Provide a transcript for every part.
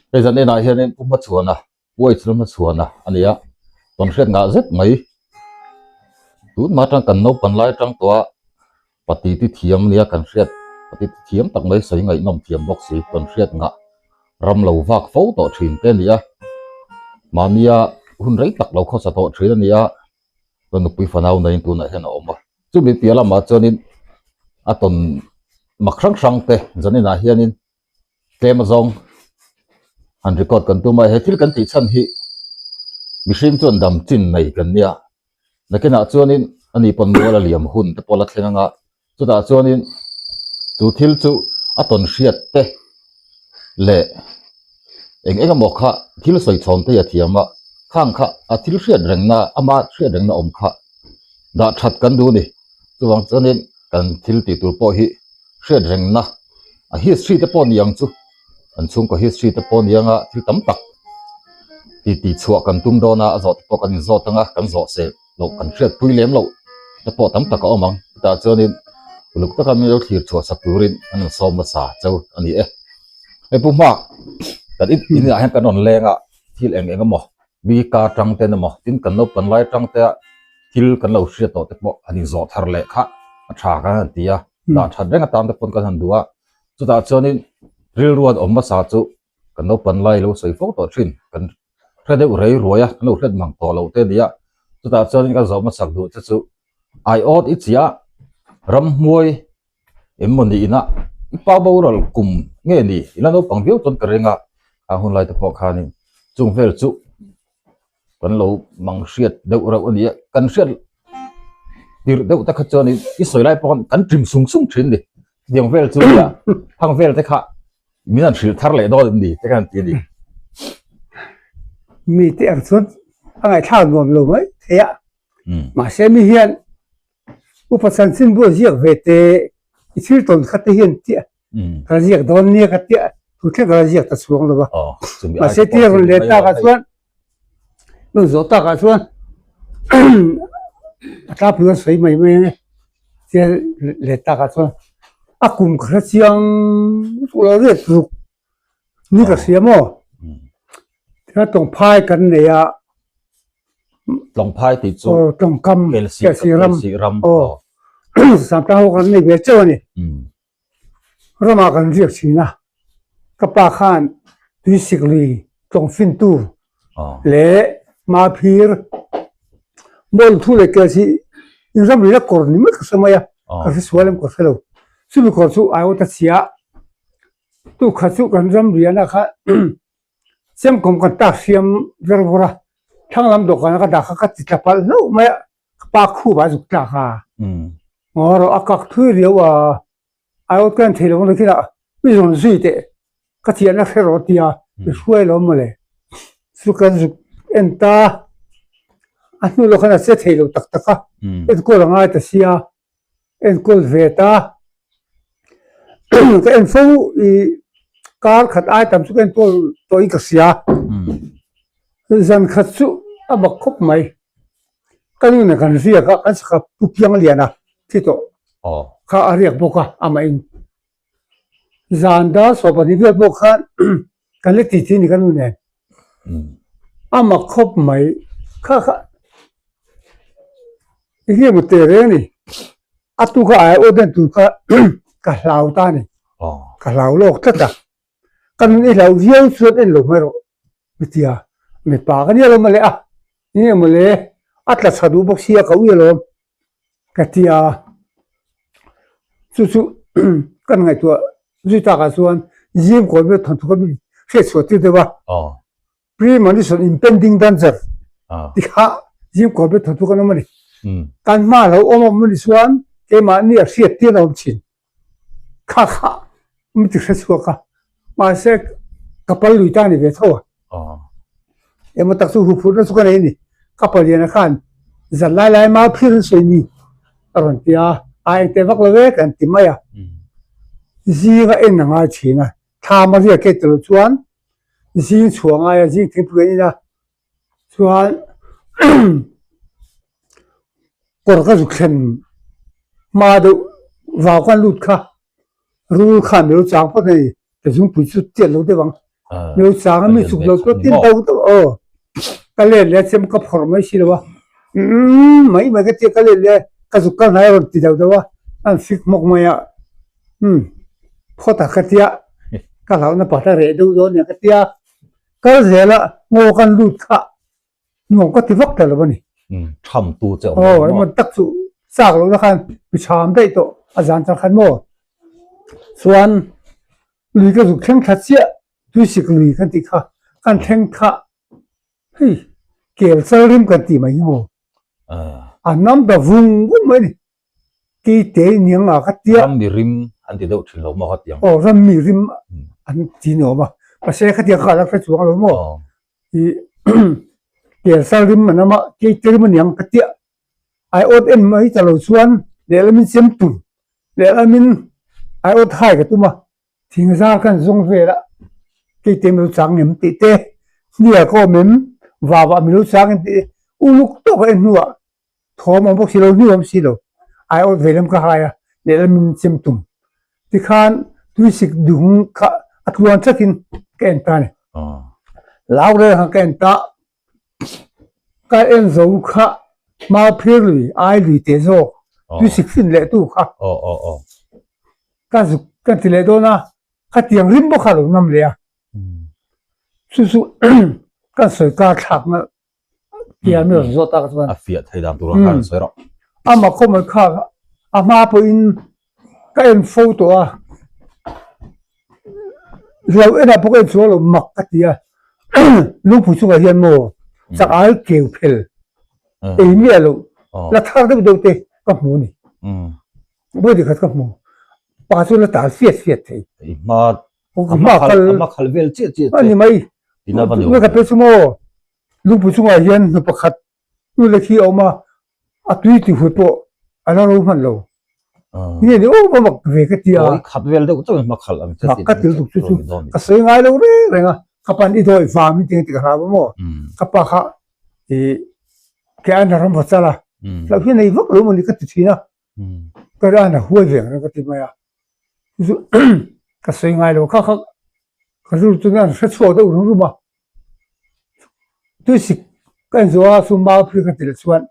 Hei zan enah hianin Pu Hmachhuana, Pu Aichhun Hmachhuana a ni a, tawn hriat ngah zet mai. Tunhma atang kan naupan lai atang tawh a pati ti thiam nia kan hriat, pati ti thiam tak mai sawi ngaihnawm thiam bawk si, tawn hriat ngah ram lo vak fo tawh thin te a ni a. Mahnia hun rei tak lo khawsa tawh thin a ni a, chuan nupui fanau neiin tunah hian a awm a. Chumi piah lamah chuanin a tawn mak hrang hrang te zaninah hianin tlem azawng han record kan tum a he thil kan tih chhan hi mihring chuan dam chin nei kan nia nakinah chuanin ani pawn mual a liam hun te pawh la thleng anga chutah chuanin chu thil chu a tawn hriat te leh eng eng emaw kha thil sawi chhawm te hi a thiam a khang kha a thil hriat rengna ama hriat rengna awm kha dah that kan duh a ni chuvang chuanin kan thil tih tur pawh hi hriat rengna a history te pawh ni ang chu an chhungkaw history te pawh ni anga thil tam tak ti ti chhuah kan tum dawn a a zawh te pawh kan inzawt anga kan zawh seh loh kan hriat pui lem loh te pawh tam tak a awm ang chutah chuanin uluk taka min lo thlir chhuah sak turin an rawn sawm hmasa cheu a ni e hei pu hma kan in inah hian kan rawn leng a thil eng eng emaw mi kar tang ten emaw tin kan naupang lai tang te a thil kan lo hriat tawh te pawh an inzawh thar leh kha a tha kan han ti a dah that reng atan te pawn kan han duh a chutah chuanin rilru an awm hmasa chu kan naupang lai lo sawi fo tawh thin kan hre deuh rei ruai a kan lo hriat mang tawh loh te a ni a chutah chuanin ka zawh hmasak duh te chu aiawt i chiah ramhmuai Eng maw niin a, i pa boral kum nge ni? I la naupang viau chuan ka ring a, a hun lai te pawh khanin chung vel chu kan lo mang hriat deuh reuh a ni a, kan hriat tirh deuh te kha chuan i sawi lai pawh khan kan ṭim sung sung ṭhin a ni. Chutiang vel chu nia hang vel te kha min han hrilh thar leh dawn em ni te khan ti a ni. Mite ang chuan a ngaihthlak nuam lo mai thei a, mahse mi hian Upa chanchinbu a ziak ve te, i thil tawn kha te hian tiah ka la ziak dawn nia ka tiah thu thleng ka la ziak ta chhuang lo va. Mahse tia rawn let takah chuan, rawn zawh takah chuan a tlangpui an sawi mai mai ang e, tia let takah chuan a kum ka hre chiang lutuk lo riat ruk ni ka hria maw? Tia tawngphai kan nei a. Tlawngphai tih chu Aw tlawngkam Kelsih Kelsih ram Kelsih ram aw Sangtlang ho kan nei ve chauh a ni. Ramah kan riak thin a, ka pa khan tuisik lui tlawng fintu leh Maphir Mawlthu thu leh Kelsih in ram rina kawr ni mai ka hre mai a, ka hre sual em ka hre lo. Chumi kawr chu aiawt a chhia a, tukhat chu kan ram riahna kha Chemkawm kan tak hriam ver vawr a, thlang lam dawhkan a ka dah kha ka ti tla palh hlauh mai a, ka pa khup ah a zuk tlak a, ngaw rawh a kak thui riau a, aiawt ka en thei lo ang nakinah mi zawn zui teh ka thiahna hre rawh tia mi hruai lo mawle, chu kan zuk en ta, a hnu lawk khan a che thei lo tak tak a, enkawl a ngai ta sia. enkawl ve ta ka en fo i kar khat ai tam chu ka enkawl tawh in ka hria zan khat chu a bak khawp mai ka nu nen kan riak a kan saka pu piang lian a thi tawh kha a riak bawk a amah in zan dar sawh pahnih vel pawh khan kan la titi a ni ka nu nen a mak khawp mai kha kha enge maw teh reng a ni a tu kha ai awt en tur kha ka hlau ta a ni ka hlau lawk tlat a ka nun i hlau viau chuan en lo mai rawh mitia mipa ka nia lo mawle a enge mawle a tla chha duh bawk sia ka ui alawm ka ti a chu chu kan ngaihtuah zui takah chuan zim kawi vel thawnthu kha min hriatchhuah tir deuh a premonition impending danger ti kha zim kawi vel thawnthu kan awm a ni kan hma lo awm awm a ni chuan keimahni a hriat tir a awm thin. Kha kha mi ti hre chhuak a, mahse ka pal lui ta ni ve tho a. Emaw tak chu huphurhna chu ka nei a ni. Ka paliana khan zan lai lai mau phir an sawi ni a rawn ti a, a engte vak lo e kan ti mai a. Zing a en a ngai thin a, thlam a riak e tilo chuan zing chhuah ngai a, zing thingpui an in a, Chuan kawr ka zuk thlen hma deuh vau khan lut kha rul khan milo chang phawt a ni ka zungpui chu tiat lo deuh ang. Mi lo chang a mi chuk lo chuan tin do deuh aw. Ka let leh a chem ka phawrh mai si lo a. Umm mai mai ka tia ka let leh ka zuk kal hnai a rawn ti deuh deuh a. An fik hmawk mai a. Umm phawt a ka tia ka hlauhna pakhat a reh deuh dawn nia ka tia. Kal zel a ngaw kan lut kha nuam ka ti vak ta lo a ni. Tham tu che awm lo maw? Aw tak chu chak loh na khan mi tham daih tawh a zan chang khan maw. Chuan lui ka zuk thleng thla chiah tuisik lui kan tih kha kan thleng kha hei kel chal rim kan tih mai hi maw. A nam ta vung vung mai a ni. Keite niang a ka tia. Rammi rim an ti deuh thin lo maw khatiang? Aw rammi rim an ti ni awm a. Mahse khatiang kha a la hre chuang lo maw? I Kelsar rim an awm a, keite rim aniang ka tia. Aiawt en mai ta lo chuan lehlamin chem tum, lehlamin aiawt hai ka tum a. Thingzar kan zawng vel a, keite mi lo chang em tih te, hnial ka awm em, vavah mi lo chang em tih te, uluk tawk a en hnuah Thawm awm bawk si lo, hnu awm si lo. Ai awt ve lam ka hai a, lehlam in chem tum. Tikhan tuisik dung kha a tluan tlatin ka en ta a ni. Lau reng khan ka en ta. Ka en zo kha Mauphir lui, ai lui teh zawk, tuisik fin leh tu kha ka zuk ka ti leh dawn a, khatiang rim bawk kha a lo nam leh a. Chu chu kan sawi kar thlakna Tiang mi rawn zawt tak chuan. A fiah thei dan tur ang khan sawi rawh. Ama khawmawlh kha a hma pawhin ka en fo tawh a. Hlo enah pawh ka en chuang lo mak ka ti a. Lungpui chungah hian maw chak ai keu phel ei miah loh la thar deuh deuh te ka hmu a ni. Vawi dikhat ka hmu. Pa chu la tal fiat fiat thei. I hma hma kal a hma khal vel chiah chiah che. A ni mai. Tina ka pe chu maw lungpui chungah hian hnu pakhat hnu le khi a awm a, a tui ti hut pawh a la ro hman lo. Nge ni aw va mak ve ka ti a. Kawi khat vel deuh chauh in hma khalh ang che. Mak ka til tuk chu chu ka sawi ngai lo reng reng a, ka pan i dawi vang in ti ka hlau a maw. Ka pa kha i ke an ram va chal a, hlauh hi nei vak lo maw ni ka ti thin a. Ka ran a huai ve ang reng ka ti mai a. Chu ka sawi ngai lo kha kha ka rilru chu an hre chhuak deuh rum rum a. Tuisik ka en zawh a chu mau phir ka ti leh chuan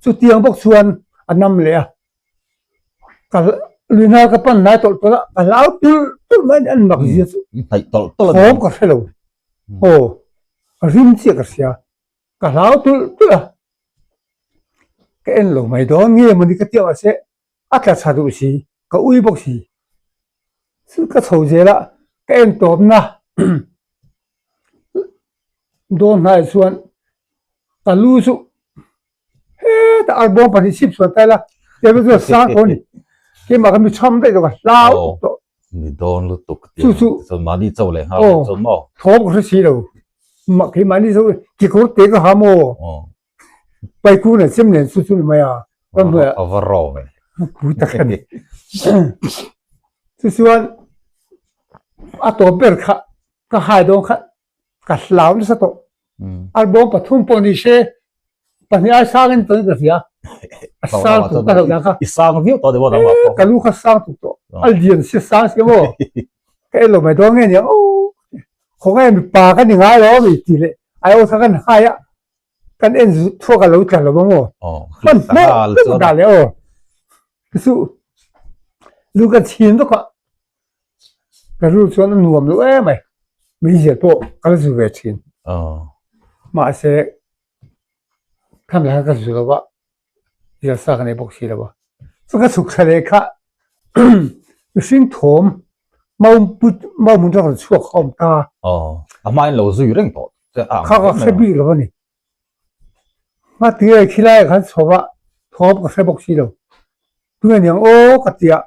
chutiang bawk chuan a nam leh a. Ka lui hnar ka pan hnai tawlh tawlh a, ka hlau tulh tulh mai a ni an mak zia chu. Thawm ka hre lo. Aw rim chiah ka hria. Ka hlau tulh tulh a, ka en lo mai dawn nge mawni ka ti mahse a tla tha duh si, ka ui bawk si. Chu ka chho zel a, ka en tawpna dawn hnaiah chuan ka lu chu hetah arbawm pahnih chhip chhuan ta ila, table chu a sang tawh a ni. Keimah kha mi chham daih tawh ka hlau tawh. Ni dawn lutuk chu chu chuan mahni cho leh nghal oh, chuan maw thawm ka hre si lo ma kei mahni cho kekawr te ka ha maw paiku nen chem nen chu chu ni mai a kan hnuai a va ro ve pui tak a ni chu chuan a tawp ber kha ka hai dawn kha ka hlau nasa tawh. Album pathum pawh ni se pahnih ai sang in tawhin ka hria. A sang tuk ka hlauh dan kha. I sang viau tawh deuh dang ka lu kha sang tuk tawh. A lian si sang si maw. Ka en lo mai dawn nge nia oh. Khawngaih mi pa ka ni ngai lo mi ti leh ai aw kha kan hai a. Kan en thuak a lo tla lo maw. Hman hmawh tuk dah leh aw. Chu lu ka chhin vak a. Ka rilru chuan a nuam loh em ai, meizial pawh ka la zu ve thin. Mahse, khami khan ka zu lo va, zial sa ka nei bawk si lo va. Chuan ka chhuk thla leh kha mihring thawm mau mau hmun chu a rawn chhuak kha a awm ta. A hmain lo zui reng tawh che a ang. Kha ka hre bik lo a ni. Ngati ai khilai ah khan chho a, thawm ka hre bawk si lo. Tunge niang aw ka ti a,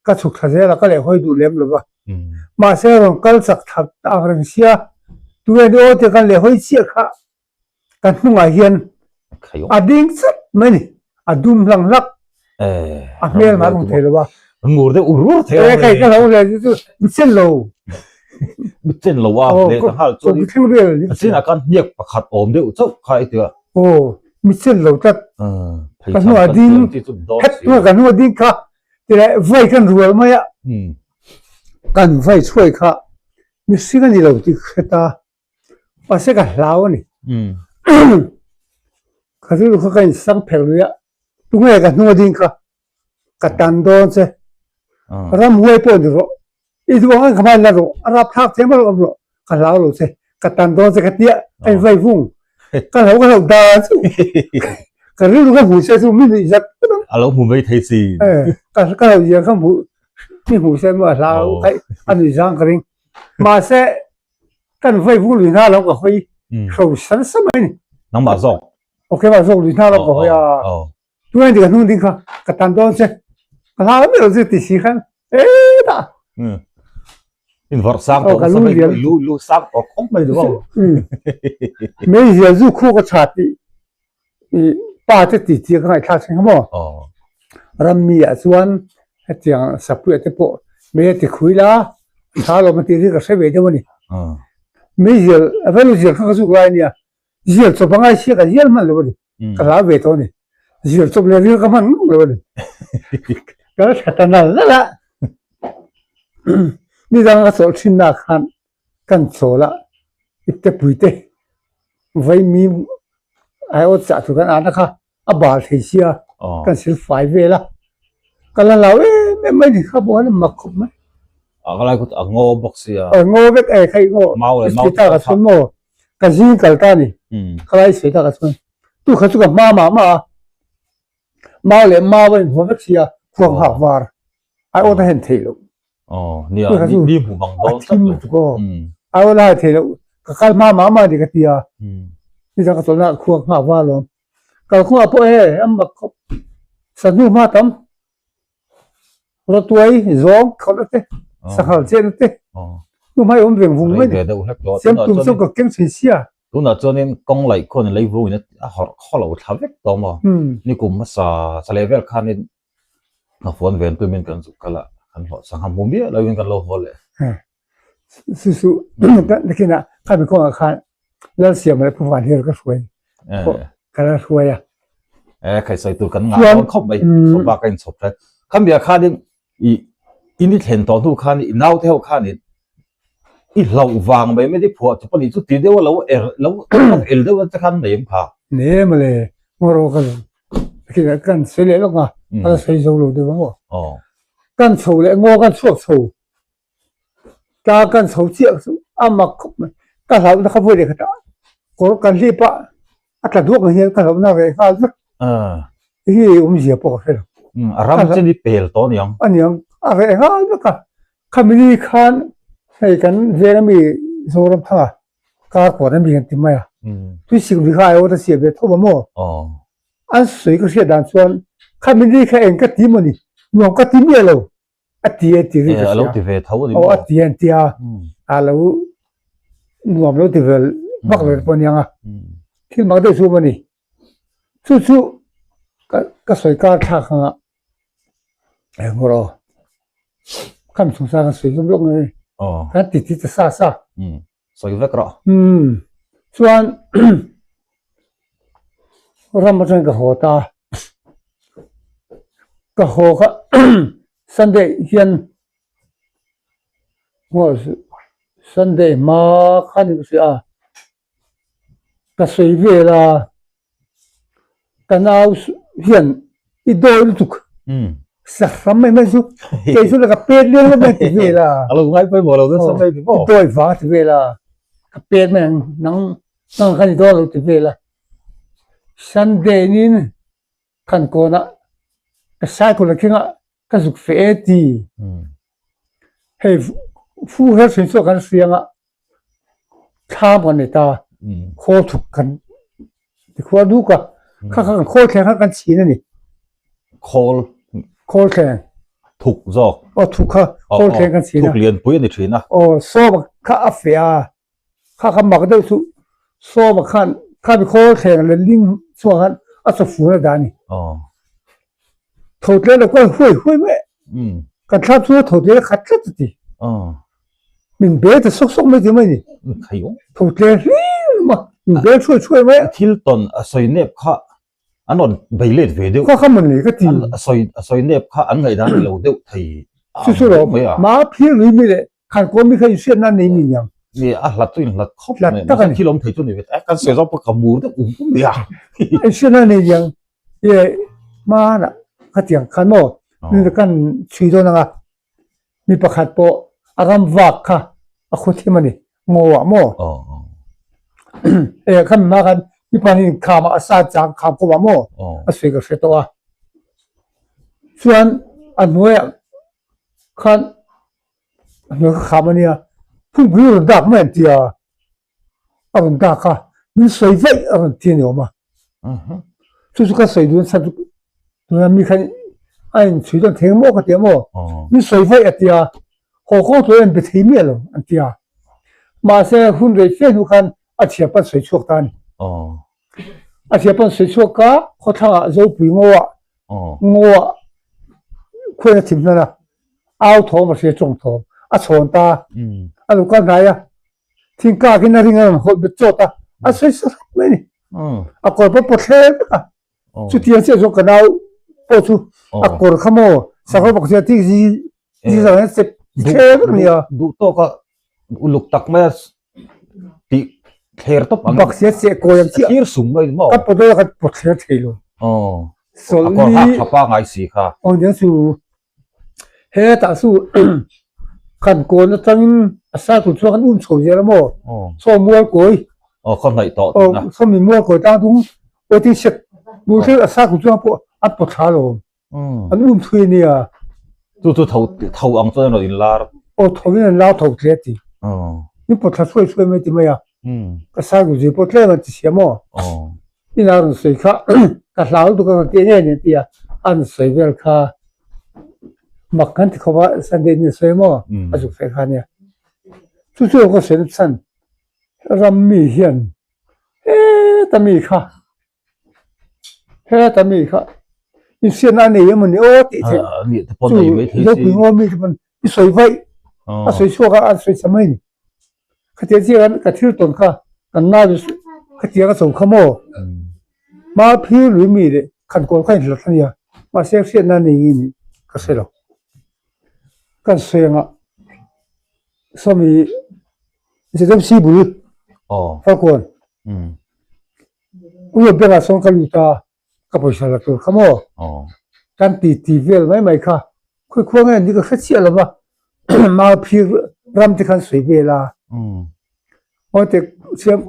ka chhuk thla zel a, ka leh hawi duh lem lo va. Mahse rawn kal chak thla ta ang reng sia, tunge ni aw tia kan leh hawi chiah kha ka hnungah hian a ding chat mai a ni. A dum hlang hlak, a hmel mah a awm thei lo va. Ngur deuh ur ur thei a. Kai ka lo hle chu chu mi chen lo. Mi chen lo a, leh ta nghal chuan i thleng vel a chinah khan hniak pakhat awm deuh chauh kha i ti a. Aw, mi chen lo tlat. Ka hnungah ding, het tunah ka hnungah ding kha tileh vai kan rual mai a. Kan vai chhuai kha. Mihring a ni lo tih ka hre ta. Mahse ka hlau a ni. Ka rilru kha ka insang pherh lui a, tunge ka hnung a ding kha ka tan dawn che. Ramhuai pawh ni rawh, i duh ang ang ka hman la rawh, a rapthlak che emaw awm rawh, ka hlau lo che, ka tan dawn che ka tia, ka invai vung. Ka hlau ka hlau dan chu. Ka rilru ka hmu se chu mi nuih zat zat ang. A lo hmu mai thei si. Ka hlau zia ka hmu, mi hmu se maw a hlau a nuih zang ka ring. Mahse kan vai vung lui hna lo ka hawi hro san sa mai ni. Nangmah zawk. Ok mah zawk lui hna lo ka hawi a. Tungai dik a hnung ding kha ka tan dawn che. Ka hlau miah lo chu ti si khan e dah. In vawrh sang tawh nasa mai lu lu sang tawh khawp mai duh ang. Meizial zu khu ka tha tih i pa te ti chi ka ngaihthlak thin kha maw. Rammi ah chuan hetiang sapuia te pawh mei a ti khui la tha lawm a tih hi ka hre ve deuh a ni. Meizial a velu zial kha ka zuk lai a nia. Zial chawp a ngai sia ka zial hman lo a ni. Ka hlau ve tawh a ni. Zial chawp leh ril ka hman ngawt lo a ni. Ka la tha ta nal nal a. Nidang ka chawlh thin nak khan kan chawl a iptepui te vaimim aiawt chah tur kan an a kha a bal thei sia kan sil fai vel a ka la hlau em em mai ni kha pawh an mak khawp mai. A ka lai kut a ngaw bawk sia. A ngaw vek e kha i ngaw. Mau leh mau ta ka chhun maw ka zing kal ta ni ka lai sawi ta ka chhun tu kha chu ka hma mah mah a mau leh mau a inhuam vek sia khuang hak var ai awt a hen theih loh. Aw, nia, ni, ni hmu bang dawn tlat lo. Tuk aw. Ai aw lai thei lo, ka kal hma mah mah ni ka ti a. Ni dang ka chawlhna khua nghak va lawm. Kal khua pawh he, am mak khawp. Sahnu hma tam. Rawtuai zawng khawlh te, sanghal chet te. Nu hmai awm veng vung mai ni. Siam tum chu ka keng thin sia. Tunah chuanin kawng laih khuan leivung in a hawrh khaw lo thla vek tawh maw. Ni kum hmasa saleh vel khanin Hnafuan ven tumin kan zuk kal a, kan hlawh sangha hmu miah loin kan lo haw leh. Su su nakinah khami kawngah khan Lalsiama leh Pu Vanhir ka hruai ka la hruai a. E khai sawi tur kan ngah dawn khawp mai chhawp bak a inchhawp tlat. Khami ah khanin i in i thlen tawh hnu khan i naute ho khanin i hlauh vang mai mai i phuah chawp a nih chu ti deuh a lo er lo el deuh te khan nei em kha. Nei em le ngaw ka Kan sawi leh lawk a, a la sawi zo lo deuh ang aw. Kan chho leh ngaw kan chhuak chho, tlang kan chho chiah chu a mak khawp mai. Ka hlauhna kha vawi leh khat ah kawr kan hlip a, a tla duak ang hian ka hlauhna a reh nghal vek. Hei hi awmzia pawh ka hre lo. A ram chin i pel tawh a niang. A niang, a reh nghal vek a. Khami ni khan hei kan veng ami Zoramthanga Kar kuat ami kan ti mai a. Tuisik vi kha aiawt a siam ve tho maw? An sawi ka hriat dan chuan khami ni kha eng ka ti maw ni? Nuam ka ti miah lo a ti a ti ri ka hria. A lo ti ve tho a ni maw? Aw a ti an ti a. A lo nuam lo ti ve vak lo pawh a niang a. Thil mak deuh chu a awm a ni. Chu chu ka sawi kar thlak ang a. Eng rawh kham chung sa kan sawi zawm lawk mai kan ti ti ta sa sa sawi vek rawh chuan ram atang ka haw ta ka haw kha Sunday hian Sunday hma khan ka hria a Ka sawi vel a, ka nau hian i dawi lutuk sahram mai mai chu kei chu ka pet leng lawk mai ti vel a. A lo ngai pawimawh lo nasa mai ni maw? I dawi vang a ti vel a, ka pet mai ang nang nang khan i dawn lo ti vel a. Sunday nin khan kawnah ka cycle a keng a Ka zuk fe e ti. Hei fu her thin chu kan hriang a, thlam kan nei ta, khawl thuk kan ti khuar duk a, kha kha kan khawl thleng kha kan chhin a ni. Khawl? Khawl thleng. Thuk zawk. Aw thuk kha, khawl thleng kan chhin a. Thuk lianpui a ni thin a. Aw sawma kha a feh a, kha kha mak deuh chu sawma khan khami khawl thleng leh ling chhuah khan a chawfun a dah a ni. Tho tle lo kual huai huai mai kan thlap chunga tho tle khat tlat a ti. Min bel ta sawk sawk mai ti mai ni. Tho tle hlim a min bel thuai thuai mai a. Thil tawn a sawi nep kha an rawn bei let ve deuh. Khaw kha mawn nei ka ti. A sawi a sawi nep kha an ngaihdan ni lo deuh thei Chu chu lo ma phir lui mi leh. Khan kaw mi kha inhriatna a nei mi niang. Ni a hlat chu inhlat khawp Hlat mai. tak a ni. Thil awm thei chu ni ve. Kan sawi zawk pawh ka mur deuh um um nia. Inhriatna a nei niang. Ye hmanah khatiang khan maw kan chhui dawn anga mi pakhat pawh a ram vak kha a khaw thim a ni ngaw ah maw e khan hma khan mi pahnih kham ah a sa chang kham kawp ah maw a sawi ka hre tawh a chuan a hnuaiah khan a hnuai kha kham a nia phungpui a rawn dak mai an ti a. A rawn dak a, min sawi vaih a rawn ti a ni awm a. Chu chu ka sawi dun chhan chu tuna mi khan a inchhui dawn thei maw ka ti a maw? Min sawi vaih a ti a, haw kawng tur a inbe thei miah lo an ti a. Mahse hun rei fe hnu khan a thiam pawn sawi chhuak ta a ni. A thiam pawn sawi chhuak a, khawthlangah Zopui ngaw-ah ngaw-ah khuain a thim hnan a, au thawm a hria chawng thawm a chhawn ta a, a lo kal hnai a. Thingkak in a ring a rawn hawlh bet chawt a, a sawi sa hrep mai a ni. A kawr pawh pawt hle vek a. Chutiang chiah chuan ka nau pawh chu a kawr kha maw sakawr pakhat hian tik zi zi zang hian chep hle vek a ni a. Duh tawk a uluk tak mai a tih thler tawp ang. Baksia cheh kawi ang chiah. A thlir sung mai maw? Ka pawt dawn a ka pawt thler thei lo. A kawr hak tha pangai si kha. Aw nia chu Hetah chu kan kawn atangin a cycle chuan kan um chho zel a maw? Saw mual kawi. Aw khaw hnaih tawh tihna. Aw saw mi mual kawi tang dung waiting shed bul thil a cycle chuan pawh an pawt thla lo. An um thui a nia. Chu chu tho tho ang chuan an rawn inlar. Aw tho in an lar tho tle a ti. Min pawt thla hruai hruai mai ti mai a. Ka cycle zui pawh tlem an ti sia maw? Ina rawn sawi kha ka hlau lutuk a rawn ti eng em ti a, a rawn sawi vel kha mak kan ti khawp a, Sunday ni a sawi maw a zuk sawi kha ania. Chu chu ka sawi chhan ram mi hian heta mi kha heta mi kha inhriatna a nei emaw ni aw tih theih chu Zopui ngaw mi te pawn i sawi vaih a sawi chhuak a a sawi chhe mai ni. Khatiang chiah khan ka thil tawn kha kan nau chu khatiang a cho kha maw? Hma phir lui mi leh khan kawl kha inhlat a nia, mahse hriatna nei nge nih ka hre lo. Kan sawi anga sawmi ZMC bul Falkawn Uia bank ah sawn ka lut a. ka pawisa la tur kha maw kan ti ti vel mai mai kha khawi khua nge ni ka hre chiah lo va mau phir ram te khan sawi vel a maw te siam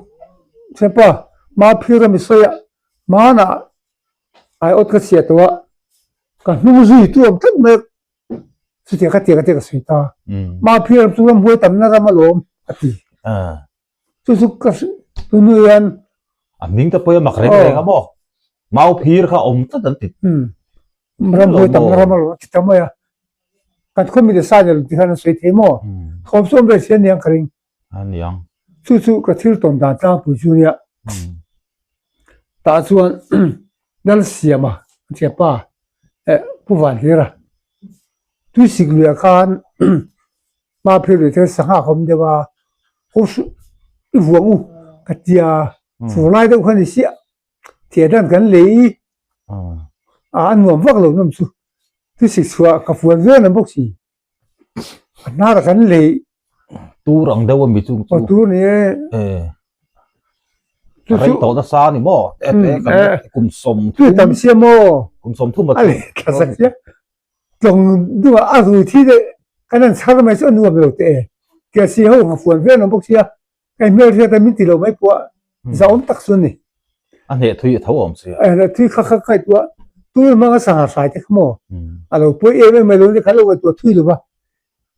siampa mau phir ram i sawi a hmanah ai awt ka chhiah tawh a ka hnung zui tu awm tlat mai chutia ka tia ka tia ka sawi ta mau phir ram chu ramhuai tamna ram alawm a ti. Chu chu ka tunu hian a hming te pawh a mak reng reng a maw mau phir kha awm tlat an ti ram hawi tam ram a ti ta mai a kan khaw mi leh sa nilo ti khan an sawi thei maw thawm chu awm ve si aniang ka ring aniang chu chu ka thil tawn dan tlangpui chu nia tah chuan Lalsiama a thianpa eh Pu Vanhlira tuisik luiah khan Hma phir lui thil sangha ka awm deuh a, ho hruh i vuang u ka tia fur lai deuh kha ni siah theh dan kan lei a a nuam vak lo nawm chu thil sik chhuah ka fuan viau na bawk si a hnar ah kan lei tur ang deuh a mi chu chu tur ni e chu rei tawh nasa ni maw e te kan kum sawm tu tam sia maw kum 30 a leh thla sak sia Tlawng dungah a rui thi deuh kan han chhar mai chu a nuam lo teh e. Kesi ho ka fuan viau lo bawk sia, ka hmel hriat a min ti lo mai pawh a zahawm tak chu a ni. A hneh thui a tho awm sia. A hneh thui kha kha ka ngaihtuah tun hmanga sangha hrai te kha maw a lo pawi em em mai lo ni kha lo ngaihtuah thui lo va.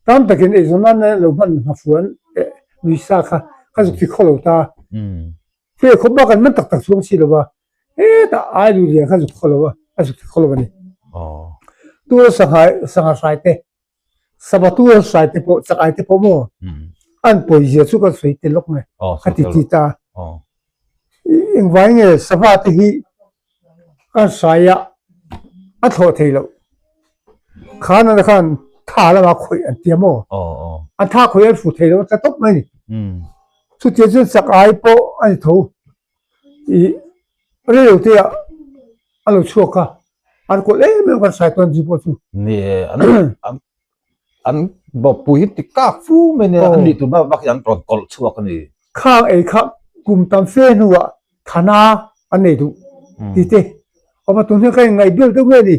Tam takin eizawn nan lo hman nghafuan eh nuisa kha ka zuk ti khaw lo ta. Fe khawp bak an man tak tak chuang si lo va, hetah ai lu lian kha zuk khaw lo a, a zuk khaw lo a ni. Tura sangha sangha hrai te, sava tura hrai te pawh chak ai te pawh maw an pawi zia chu kan sawi tel lawk mai ka ti ti ta. Engvai nge sava te hi Kan hrai a, a thlawh thei loh. Khan ana khan tha lama khawih an tia maw? An tha khawih an fu thei lo a tla tawp mai ni. Chutia chuan chak ai pawh a ni tho. I rei te ah a lo chhuak a, an kawlh em em kan hrai tawn chu pawh chu. Ni e, an an. An bawppui hi ti kak fu mai nia, an nih tur bak bak hi an rawn kawlh chhuak a ni. Khang ei kha kum tam fe hnuah thana an nei duh ti te awm a, tun hian ka inngaih bil deuh nge ni?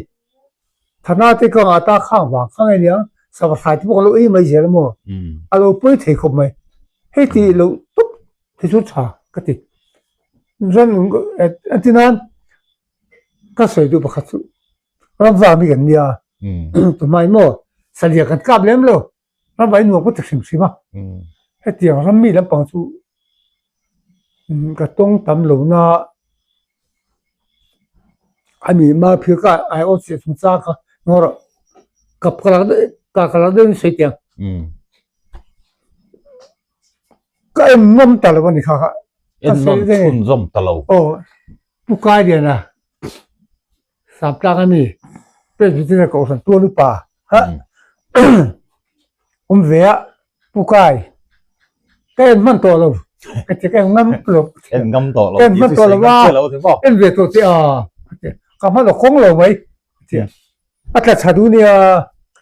Thana te ka ngah ta khang vang kha nge niang, sava hrai te pawh ka lo ei mai zel maw? A lo pawi thei khawp mai. Hei ti lo tawp hi chu tha ka ti. Chuan entir nan ka sawi duh pakhat chu ramva mi kan nia tumah in maw salia kan kap lem lo ramva in nuam ka ti hrim hrim a hetiang ram mi lampang chu ka tawng tam lo na ani mar phir ka ai awt chiah chung chang kha ngaw rawh kap ka lak daih ka lak daih in sawi tiang. Ka en nawm ta lo a ni kha kha. En nawm chhunzawm ta lo. Aw, Pu Kailiana Saptlang a mi Presbyterian Kohhran tuan upa kha awm ve a, Pu Kai ka en hman tawh lo ka ti ka en ngam lo. En ngam tawh lo. Ka en hman tawh lo a, en ve tawh che a, ka hman lo kawng lo mai ka ti a. A tla tha duh nia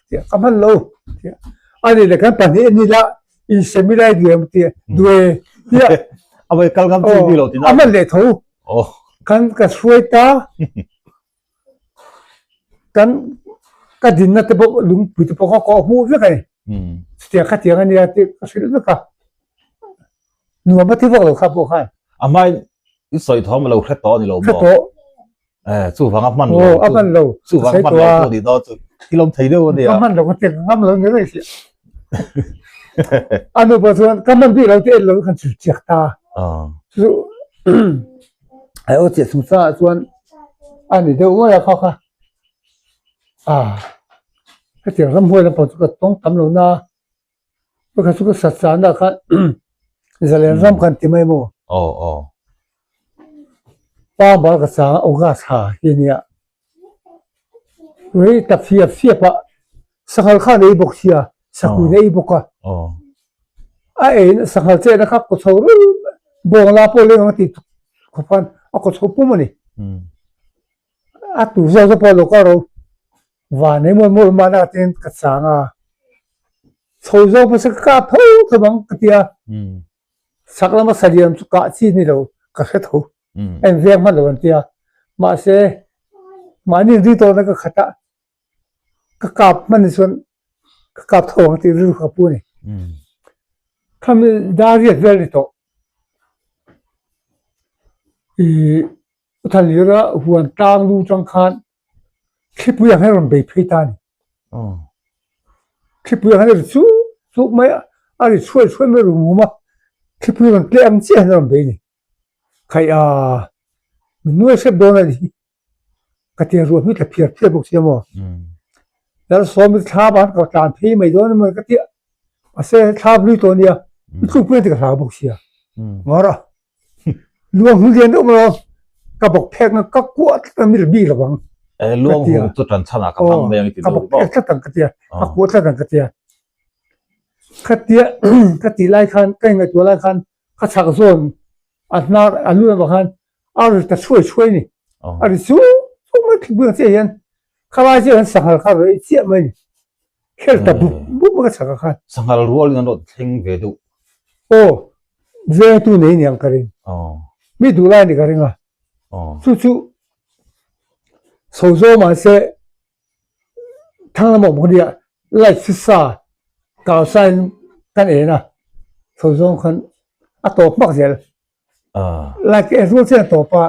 ka hman lo a ni le kan pahnih an ila in semi lai duai ang tia duai tia a vai kal ngam chi lo tina a hman leh tho kan ka hruai ta kan ka dinna te pawh lungpui te pawh ka kawh hmuh vek a ni chutiang khatiang a nia tih ka hrilh vek a nuam a ti vak lo kha pawh khan a hmain i sawi thawm a lo hre tawh a ni lo maw hre tawh Eh, chu vanga hman lo. Oh, a hman lo. Chu vanga hman lo pawh ni dawn chu. Thil awm thei deuh a nia. Ka hman lo ka tek ngam lo ni rei sia. A nu pawh chuan ka hman bik lo te en lo kan chil chiak ta. Chu ai aw chiah chung changah chuan a ni deuh mai a kha kha. Ah, hetiang ramhuai lampang chu ka tawng tam lo na. Pakhat chu ka sat chahna khan zalen ram khan ti mai maw? Aw aw. Pa bal ka chang a August ha hi ania. Rei tak fiap fiap a sanghal khan ei bawk sia sakuin a ei bawk a. Aw. A ei sanghal chetna kha kaw chho rul bawng la pawh leng ang tih khawp khan a kaw chho pum a ni. A tur zawk zawk pawh a lo kal ro. Van ei mawi mawi mahna tin ka chang a, chho zawk pawh se ka kah tho tho ang ka ti a, chhak lama saliam chu kah chi ni lo ka hre tho, a inveng hman lo an ti a, mahse mahni ri tawhna ka khat a, ka kap hman ni chuan ka kap tho ang tih rilru ka pu a ni. Khami dar riat vel ni tawh ih Uthalira huan tlang lu tang khan Thlipui ang hian rawn bei phei ta a ni. Thlipui ang hian a ri chuk chuk mai a, a ri chhuai chhuai mai rum rum a, thlipui rawn tleh ang chiah hian a rawn bei a ni. Khaih a, min nuai hrep dawn a ni hi, ka ti a ruah hming tla phiar phiar bawk si a maw. Lalsawmi thla ban ka tlan phei mai dawn emaw ka ti a, mahse thla hlui tawh a nia, i tluk pui a ti ka hlau bawk si a, ngawr a. Luang hung lian deuh maw ka bawk phek na ka kuah tlat ang mi la bik lovang. Eh luang hung chu tan chhan ah ka hmang mai ang i ti Ka bawk phek tlat ang ka tia ka kuah tlat ang ka tia. Ka tia ka tih lai khan ka ingaihtuah lai khan ka chhak zawn a hnar a lu lamah khan a ri ta chhuai chhuai ni. A ri chu chu mai thlipui ang chiah hian khalai chiah hian sanghal kha rei chiah mai ni. Khel ta bup bup mai ka chhak ah khan. Sanghal rual in an rawn thleng ve deuh. Aw vengtu nei niang ka ring. Mi duh lai a ni ka ring a. Chu chu chho zawm ah se thlang lamah awm ka nia light chu sa kau sa in kan en a chho zawng khan a tawp hmak zel. Light ka en rual chian a tawp a.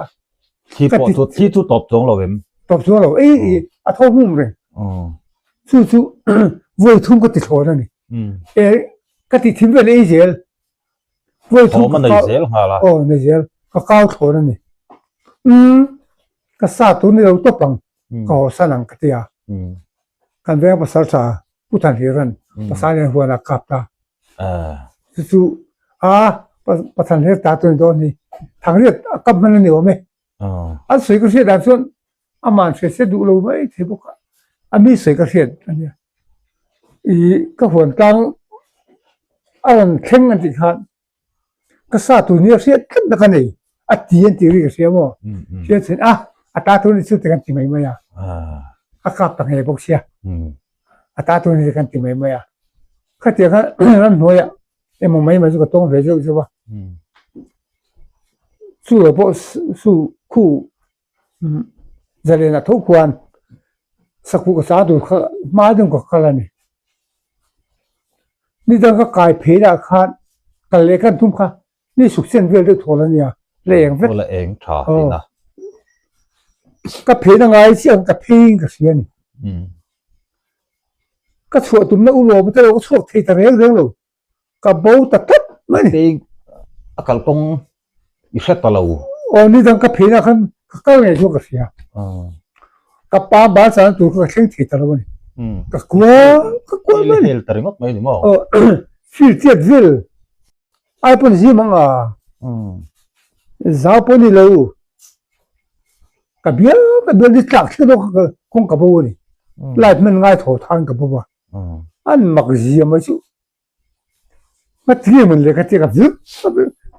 Thli pawh chu thli chu tawp chuang lo em? Tawp chuang lo ei a tho hmum reng. Chu chu vawi thum ka ti thlawn a ni. E ka ti thim vel ei zel. Vawi thum Thawm a nei zel nghal a. Aw nei zel ka kau thlawn a ni. Umm ka sa tur ni lo tawp ang ka haw san ang ka ti a. Kan veng pasal tha Pu Thanhliran pasal hian huan a kap ta. Chu chu a Pathanhlir ta tur ni dawn hi. Thangriat a kap hman a ni awm e. An sawi ka hriat dan chuan aman hriat se duh lo mai thei bawk a, a mi sawi ka hriat a nia. Ih ka huan tlang a rawn thleng an tih khan ka sa tur nia hriat tlat na ka nei a ti an tih ri ka hria maw hriat chhin a a ta tur ni chu ti kan ti mai mai a a kap ta nghe bawk sia. A ta tur ni kan ti mai mai a. Khatiang khan ramhnuaiah emaw mai mai chu ka tawng ve zeuh zeuh a. Chu lo pawh su khu zalen ah tho khuan sakhuh ka chang tur kha hma deuh ka kal a ni. Nidang ka kai phei lah khan kal leh kan tum kha Ni suk chen vel deuh thawl a nia, la eng vek. La eng tha tihna. Ka pheina ngai chiah ang ka pheiin ka hria a ni. Ka chhuah tumna u lawm te lo ka chhuak thei ta reng reng lo. Ka bo ta tlat mai a ni. A kalkawng i hre ta lo. Aw ni dang ka pheina khan ka kal ngei chuan ka hria. Ka pa bal chana tur kha ka thleng thei ta lo a ni. Ka kual ka kual mai a ni. Hel ta ringawt mai a ni maw? Aw fir chiat vel. Ai pawn zim ang a, zau pawh ni lo, ka bial ka bial ni tlak thil dawk ka kawng ka bo a ni, light hman ngai thaw than ka bo a, an mak zia mai chu, ka ti nge mawn le ka tia ka vil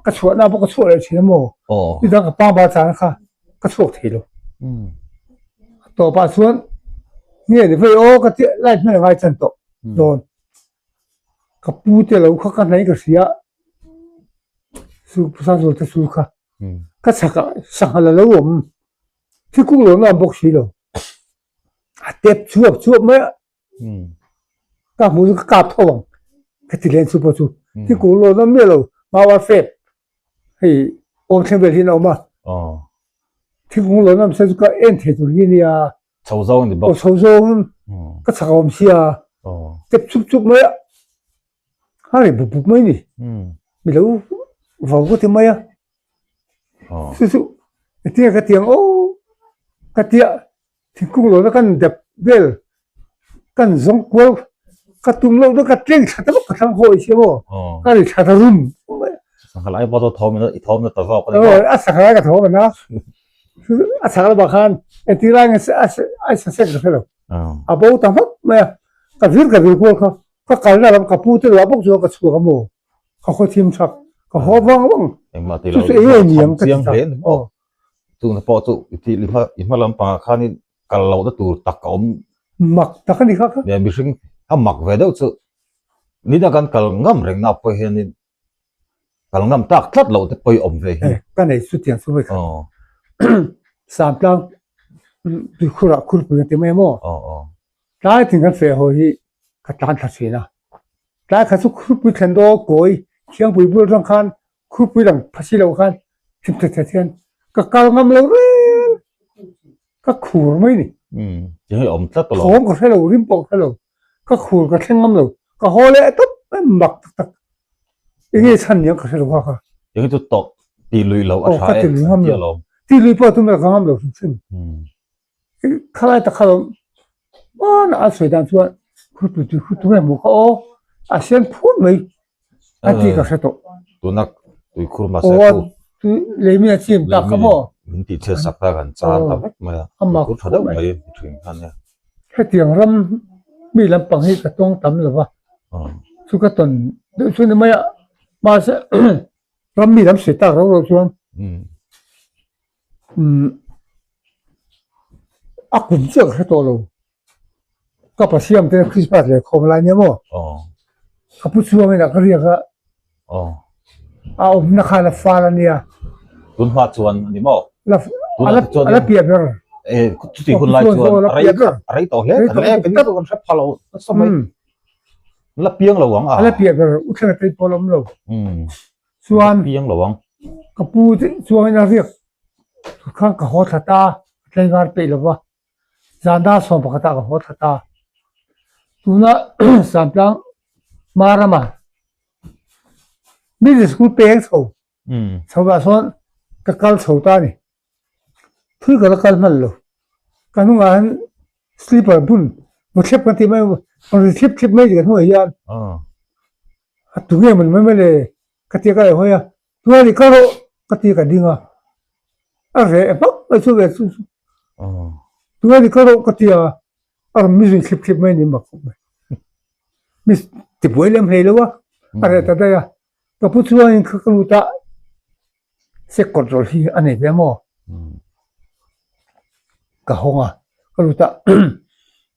ka chhuah na pawh ka chhuah leh thin a maw, nidang ka pangpar chan kha ka chhuak thei lo, a tawpah chuan nge ni vei aw ka tia light hman ngai chan tawh dawn. Ka pu te lo kha ka hnaih ka hria su Sangzual te su kha ka chhak ah sanghal a lo awm thikuk lo na awm bawk si lo a tep chhuap chhuap mai a ka hmuh chu ka kap tho ang ka ti len chu pawh chu thikuk lo na miah lo mau a fep hei awm thleng vel hian a awm a thikuk lo na awm se chu ka en thei tur hi nia. Chho zawng a ni bawk. Aw chho zawng ka chhak a awm sia. Tep chup chup mai a. A ri bup bup mai ni. Mi lo vau ka ti mai a. Chu chu engtin nge ka ti ang aw ka tia thingkung lohna kan dep vel kan zawng kual ka tum loh na ka tleng thla ta vak ka thlang hawi sia maw ka ri thla ta rum mai a. Sanghal ai pawh chu thawm i thawm na ta zawk a ni maw? Aw a sanghal ai ka thawm a na. A chhak lamah khan engtik lai nge a sa sek ka hre lo. A bo ta hmak mai a, ka vir ka vir kual kha ka kalna lam ka pu te luah bawk chuan ka chhuak a maw, ka khaw thim thak, ka haw vang vang. Engmah ti lo Chu chu eng nge ni ang ka ti chiang ta. hle ni maw. Chungna pawh chu i thil i hma lampangah khanin kal lohna tur tak a awm. Mak tak a ni kha kha. Mihring a mak ve deuh chu nidang kan kal ngam reng na pawh hianin Kal ngam tak tlat loh te pawh i awm ve hi. Ka nei chu tiang chu vekha. Samtlang tuikhurah khurpui an ti mai maw? Tlai tin kan feh haw hi ka tlan thla thin a. Tlai khat chu khurpui thlen daw kawi thiangpui bul atang khan khurpui lang pha si lo khan thim that that hian ka kal ngam lo reng. Ka khur mai ni. Tiang hi a awm tlat alawm. Thawm ka hre lo, rim pawh ka hre lo. Ka khur ka thleng ngam lo. Ka haw leh tawp mai mak tak tak. Enge chhan niang ka hre lo kha kha. Tiang hi chu tawp ti lui lo a Aw tha ka e ti lui ngam an ti lo. alawm. Ti lui pawh tum ka ngam lo hrim hrim. Khalai tak kha lo hmanah an sawi dan chuan khurpui tui khu tunge hmuh kha aw a sen phut mai a ti ka hre tawh. Tuna tuikhur mahse khu leimi a chim tak kha maw min tih chhiat sak ta kan chan ta vek mai a tuikhur tha deuh mai ni thin kha nia. Hetiang ram mi lampang hi ka tawng tam lo va chu ka tawn deuh chu ni mai a mahse ram mi lam sawi tak rau rau chuan Umm a kum chiah ka hre tawh lo ka pasiam te Christmas leh khawm lai nia maw ka pu chuang in a ka riak a a awmna kha la fal a nia tun hma chuan a ni maw a la piah ber chuti hun lai chuan a rei a rei tawh hle kan e kan kan hre pha lo nasa mai la piang lo ang a a la piah ber u thlenga tei pawh la awm lo Chuan piang lo ang. Ka pu te chuangin a riak tur khan ka haw thla ta, ka tlaivar peih lo va, zan dar 11 ah ka haw thla ta. Tuna Samtlang Marama Middle School peng chho chho ah sawn ka kal chho ta a ni. Thui ka la kal hman lo. Ka hnungah hian slipper bun vaw thlep kan tih mai rawn ri thlip thlip mai ka hnungah hian a tu nge mawn mai mai le ka tia ka hawi a tunah nih kal rawh ka tia ka ding a a reh hmak mai chu ve chu chu tunah nih kal rawh ka tia a rawn mi zui thlip thlip mai ni mak khawp mai mi tibuai lem hlei lo a a reh ta daih a ka pu chuanin kha ka lut a sek control hi a nei ve maw ka hawng a ka lut a.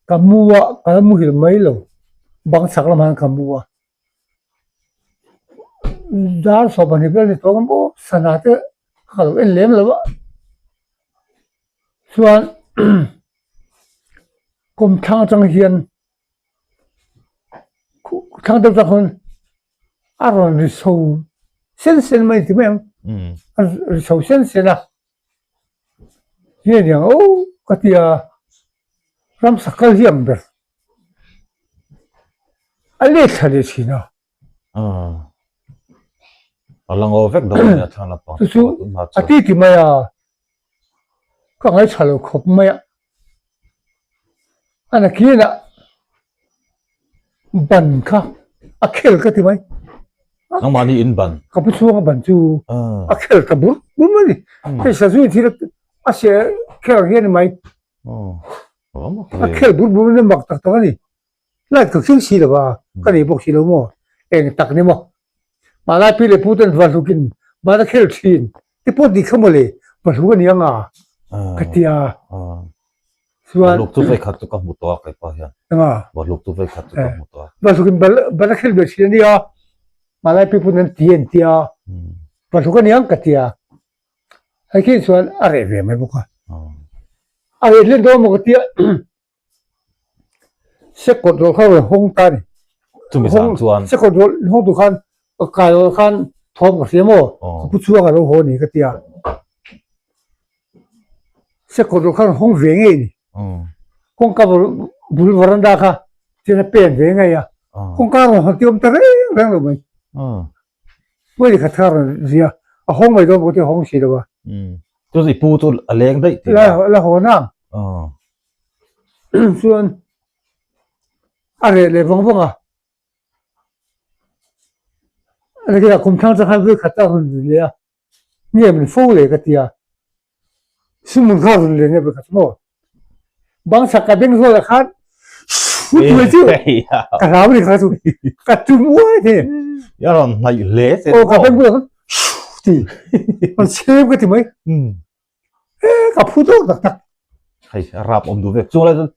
Ka mu a, ka la muhil mai lo. Bang chhak lamah hian ka mu a. Dar 20 vel ni tawh ang maw sana te ka lo en lem lo a. Chuan kawmthlang atang hian thlang deuh tak khawn a rawn ri chho sen sen mai ti mai ang. A ri chho sen sen a. Nge niang aw ka ti a, ramsa kal hi ang ber. A let thla leh thin a. A la ngaw vek dawn nia thlang lampang Chu chu a ti ti mai a, ka ngaithla lo khawp mai a. A nakinah ban kha a khel ka ti mai. Nangmahni in ban. Ka pu chhunga ban chu a khel ta bur bur mai ni. Hei sazu in thil a seh khel ang hian ni mai. A khel bur bur mai mak tak tak a ni. Light ka thleng si lo va, ka nei bawk si lo maw? Eng tak ni maw? Mahni pi leh pu ten Vahlukin ban a khel thin te pawh dik kha mawle, Vahluk a ni ang a ka ti a. Chuan Vahluk chu vei khat chu ka hmu tawh a kei pawh hian. Eng a? Vahluk chu vei khat chu ka hmu tawh a. Vahlukin ban a khel ve thin a nia, mahni pi puten an ti an ti a, Vahluk a ni ang ka ti a. Hei khi chuan a reh ve mai bawk a. A reh hlen dawn maw ka ti a. Sekawt rawh kha rawn hawng ta a ni. Chumi zan chuan. Sekawt rawh hawng tur khan ka kai rawh khan thawm ka hria maw? Ka pu chhuang a lo haw a ni ka ti a. Sekawt rawh kha rawn hawng ve ngei a ni. Kawngka bul varanda kha chuan a pen ve ngei a. Kawngka rawn hawn tir awm ta reng reng lo mai. Pawi khat kha rawn zia a hawng mai dawn bawk a hawng si lo a. Chu i pu chu a leng daih tih a. La haw na. Chuan a reh leh vang vang a. Nakinah kum thlang chang khan vawi khat a rawn ri leh a. Nge min fo leh ka ti a. Sumun kha rawn leh nge vawi khat maw. Bang chak ka beng zawl ah khan hrut mai chu ka hlau ni kha chu ka tum uai thei. Ya rawn hnaih hle che. Aw ka beng bulah khan ti rawn chhem ka ti mai. E ka phu dawk tak tak. Hei a rap awm duh vek. Chung lai chuan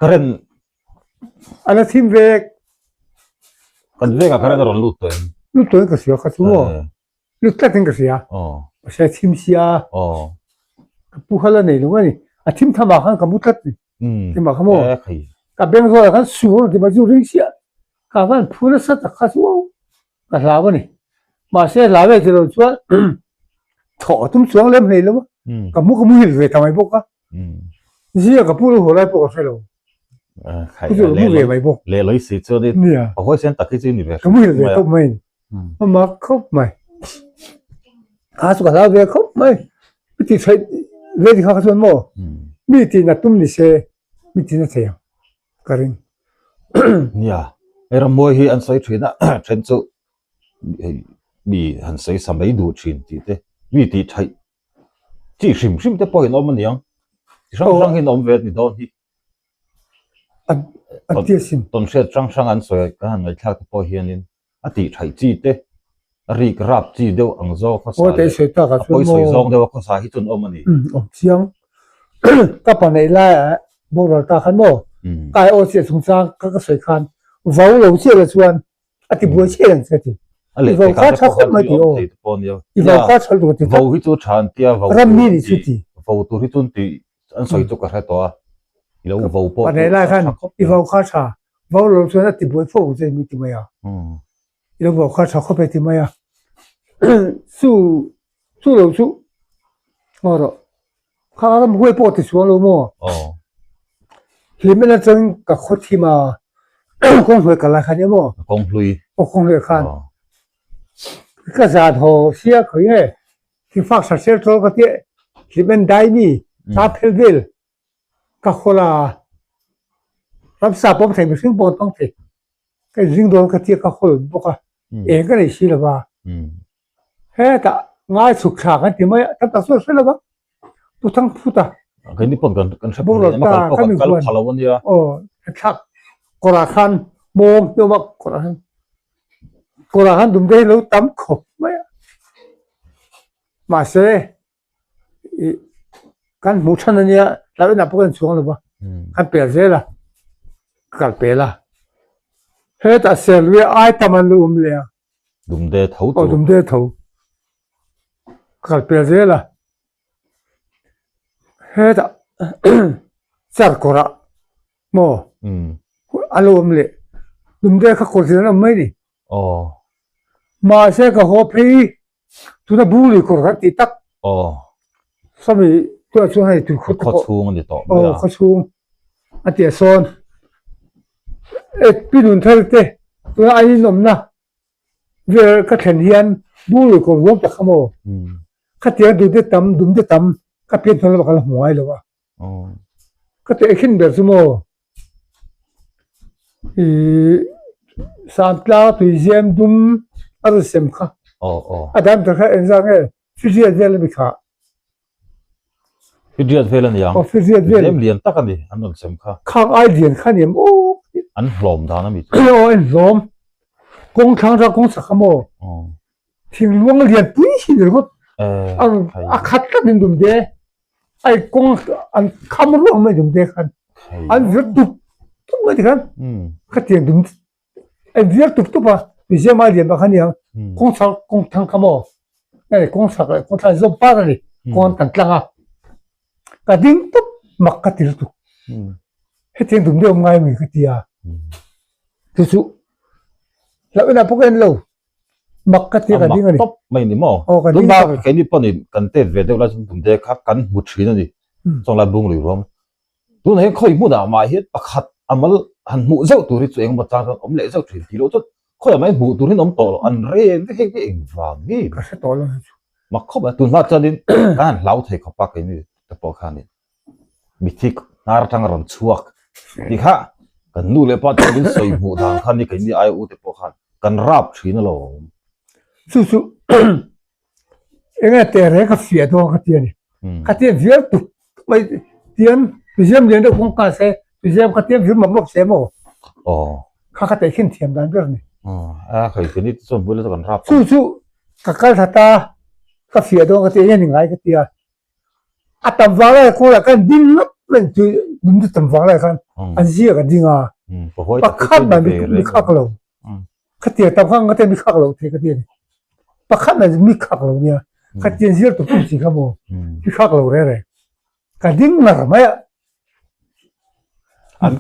current a la thim vek. Kan vengah current a rawn lut tawh em? Lut tawh in ka hria kha chu maw. Lut tlat in ka hria. Pasal thim sia. Ka pu kha la nei lo a ni. A thim tham ah khan ka mu tlat ni. Thim ah kha maw. Ka beng zawl ah khan sur ti mai chu ring chiah. Ka van phu nasa tak kha chu ka hlau a ni. Mahse hlau e tilo chuan thawh a tum chuang lem hlei lo a. Ka mu ka muhil ve ta mai bawk a. Zia ka pu lo haw lai pawh ka hre lo. Ka chu mu ve mai bawk. Leh loi si chuan i a huaisen tak hi chu i ni ve hrim. Ka muhil ve tawp mai. A mak khawp mai. Kha chu ka hlau ve khawp mai. Mi ti theih ve ti kha kha chuan maw mi ti na tum ni se mi ti na thei ang ka ring. Nia, hei rammawi hi an sawi thin a, then chu hei mi han sawi sa mai duh thin tih te, mi tih theih chi hrim hrim te pawhin awm a niang. Chi hrang hrang hian awm ve a ni dawn hi. A ti asin. Tawn hriat hrang hrang an sawi kan han ngaihthlak te pawh hianin a tih thaih chi te, a rik rap chi deuh ang zawk khawsa leh a pawi sawi zawng deuh a khawsa hi chu an awm a ni. Awm chiang. Ka pa neih laiah boral ta khan maw ka ai aw chiah chungchang ka sawi khan vau lo chiah la chuan a ti buai chiah ang che ti. I vau kha tha khawp mai ti aw. I vau kha tha lutuk ti. Vau hi chu tha an tia vau ram mi ni chu ti. Vau tur hi chu an ti an sawi chu ka hre tawh a. I lo vau pawh chu tha khawp mai. I vau kha tha vau lo chuan a ti buai fo che mi ti mai a. I lo vau kha tha khawp e ti mai a. Chu chu lo chu ngaw rawh. Kha ram huai pawh ti chuang lo maw? Hlim en atangin ka khaw thim a, kawng hnuai kal lai khan emaw? Kawng hlui. Aw kawng hlui khan. Ka zan haw sia khawi nge thingfak sar ser chawl ka tia hlim en dai mi ta phel vel ka khawl a, ramsa pawm thei mihring pawh an tawng thei. Ka inring dawn ka tia ka khawl bawk a, eng ka nei si lo va. Hetah ngai chhuk thla kan ti mai a, tam tak chu a hre lo va, Pu Thangphuta. Keini pawn kan kan hre phal ema kal pawh kan kal pha lo ania. Aw, thlak kawrah khan mawng hniam a kawrah khan kawrah khan dumte hi lo tam khawp mai a. Mahse ih kan hmuh than ania tlai inah pawh kan chuang lo va, kan pel zel a. Ka kal pel a. Hetah Serlui ai tam an lo awm leh a. Dumde tho chu. Aw dumde tho. Ka kal pel zel a. Hetah char kawrah maw an lo awm leh. Dumde kha kawr zin an awm mai ni. Aw. Mahse ka haw phei Tuna bung lui kawr kan tih tak. Aw. Sawmi tunah chuan hei tui khawt te pawh. Khaw chhung a ni tawh mai a. Aw khaw chhung a tih a sawn. E pi nun thar te tuna an inawmna vel ka thlen hian bung lui kawr ruam tak kha maw. Khatiang dum te tam dum te tam ka pian hnuai lamah ka la hmu ngai lo a. Ka tehkhin ber chu maw ih Samtlang tuizem dum a rawn sem kha a dan ber kha engzah nge Firiat vel a ni kha. Firiat vel a ni ang. Aw Firiat vel. Zem lian tak a ni an rawn sem kha. Khang ai lian kha ni em aw. An hlawm dan a mi chu. Aw an hlawm. Kawng thlang ram kawng chak kha maw. Thingluang lian pui hi ni ringawt. A khat tlat in dum te. Ai kawng an kham ruang mai dum te khan. An vir tup tup mai ti khan. Khatiang dum an vir tup tup a. Museum a lian bak a nia. Kawng chhak kawng thang kha maw. Hei kawng chhak leh kawng thlang zawm par a ni. Kawng kan tlang a. Ka ding tup mak ka ti lutuk. Hetiang dum deuh ngai mi ka ti a. Chu chu hlauh inah pawh ka en lo. Mak ka ti ka ding a ni. A mak tawp mai ni maw? Aw ka ding tawp. Tunah keini pawhin kan tet ve deuh lai chuan Dumde kha kan hmu thin a ni. Chuan lai bung lui ruam. Tunah hian khawi hmunah mah hian pakhat a mal han hmuh zeuh tur hi chu engemaw chang chuan awm leh zeuh thin tih loh chuan khawiah mah hian hmuh tur hian awm tawh lo. An rem vek hei hi engvang nge? Ka hre tawh lo hei chu. Mak khawp a, tunhma chuanin kan han hlau thei khawp a keini te pawh khanin. Mithi hnar atang a rawn chhuak tih kha kan nu leh pa te min sawi hmuh dan khan ni keini aia u te pawh khan kan rap thin alawm. Chu chu enge teh reng ka fiah dawn ka ti a ni. Ka tiam viau tuk mai tiam museum lian deuh kawng ka se museum ka tiam vir mawp mawp se maw. Aw. Kha ka teh khin thiam dan ber a ni. A khawi keini te chuan hmui la chu kan rap. Chu chu ka kal that a ka fiah dawn ka ti enge ni ngai ka ti a. A tam vang lai khawl ah khan ding ngawt mai chu dum chu tam vang lai khan an ziak a ding a pakhat mah mi khak lo khatia tam kha ngate mi khak lo thei ka ti a ni pakhat mah mi khak lo nia khatia zir tu pum si kha maw mi khak lo reng reng ka ding ngar mai a An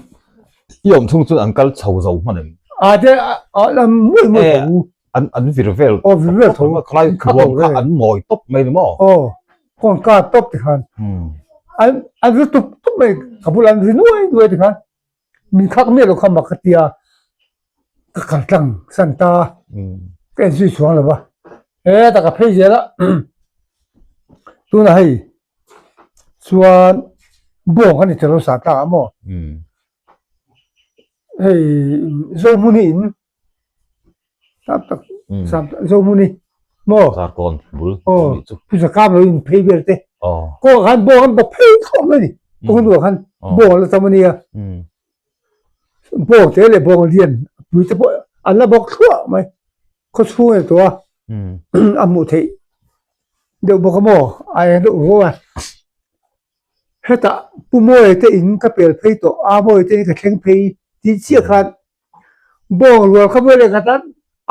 i awm chhung chuan an kal chho zo hman em? A te a an mawi mawi tho. An an vir vel. Aw vir vel tho. Khalai ruam kha an mawi tawp mai ni maw? Aw kawng ka tawp ti khan. An an vir tup tup mai ka bulah an ri nuai nuai ti khan. Min khak miah lo kha mak ka tia ka kal tlang san ta ka en zui chuang lo va. Hetah ka phei zel a tunah hei Chuan bawng a ni tel lo sa ta a maw? Hei Zohmuni in tam tak sam Zohmuni maw? Zarkawn bul aw Pu Zakam lo in phei vel te kawngah khan bawng an bawk phei khawp mai a ni kawng hnuah khan bawng an la tam a nia bawng te leh bawng lian pui te pawh an la bawk thluah mai khaw chhung a ni tawh a a hmuh theih deuh bawk a maw a eng deuh ruau a hetah pu Mawia te in ka pel phei tawh a Mawia te in ka thleng phei tih chiah khan bawng rual kha mawi leh khat an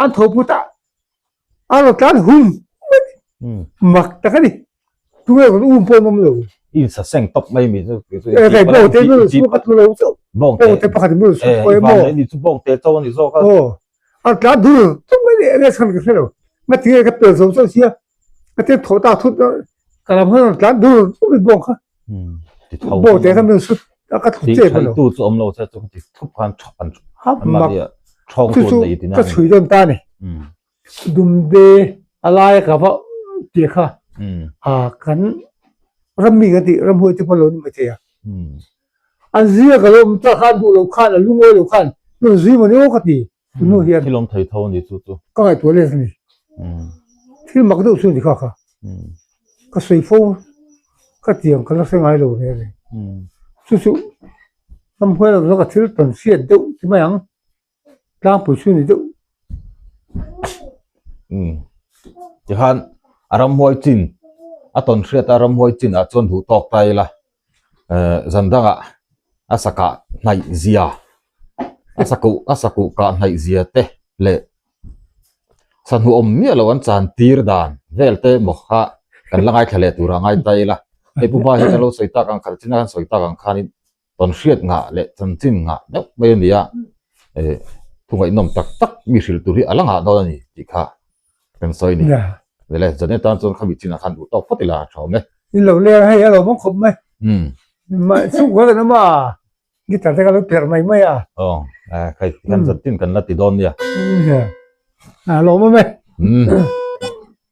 an tho put a a rawn tlan hum mai mak tak a ni tunge rawn um pawh an awm lo. In sa seng tawp mai mi chu e kai bawng te min rawn chhuak a thu lo chauh bawng te pakhat in min rawn chhuak pawh e maw ni chu bawng te chauh a ni zawk a aw A tla dur tum mai leh enge chhan ka hre lo. Ngati nge ka pel zo chauh sia. Ka te thaw tak thut ka lam hian tlan dur tum mai bawng kha. Bawng te kha min sut a ka thut che pawh lo. Tu chu awm lo che chu ka ti thup khan thap an mak thawng tu nei tin ka chhui dawn ta ni. Dumde a lai ka va ti kha. A kan rammi kan ti ramhuai te pawh lo ni mai thei a. An ziak a lo awm ta khan duh lo khan a lungawi lo khan rawn zui maw ni aw ka ti tunu hian. Thil awm thei tho a ni chu chu. Ka ngaihtuah let a ni. Thil mak deuh chu a ni kha kha. Ka sawi fo ka tiang ka la hre ngai lo reng reng. Chu chu ramhuai lo ka thil tawn hriat deuh ti mai ang. Tlangpui chu ni deuh. Umm tikhan a ramhuai chin a tawn hriat a ramhuai chin ah chuan duh tawk ta ila eh zan dangah a sakah hnaih zia. A sakuh a sakuh kah hnaih zia te leh sahnu awm miah lo an chan tir dan vel te maw kha kan la ngaithla leh tur ah ngai ta ila. Hei Pu Hma hi kan lo sawi tak ang khat chin a kan sawi tak ang khanin tawn hriat ngah leh chanchin ngah deuh mai a ni a, eh thu ngaihnawm tak tak mi hrilh tur hi a la ngah dawn a ni tih kha kan sawi a ni. Vele zan atan chuan khami chinah khan duh tawk phawt ila a tha awm e. In lo leng hei a lo mawng khawp mai. Chhungkua kan awm a, guitar te kha lo perh mai mai a. Aw, khai kan zan tin kan la ti dawn nia. A lawm awm e.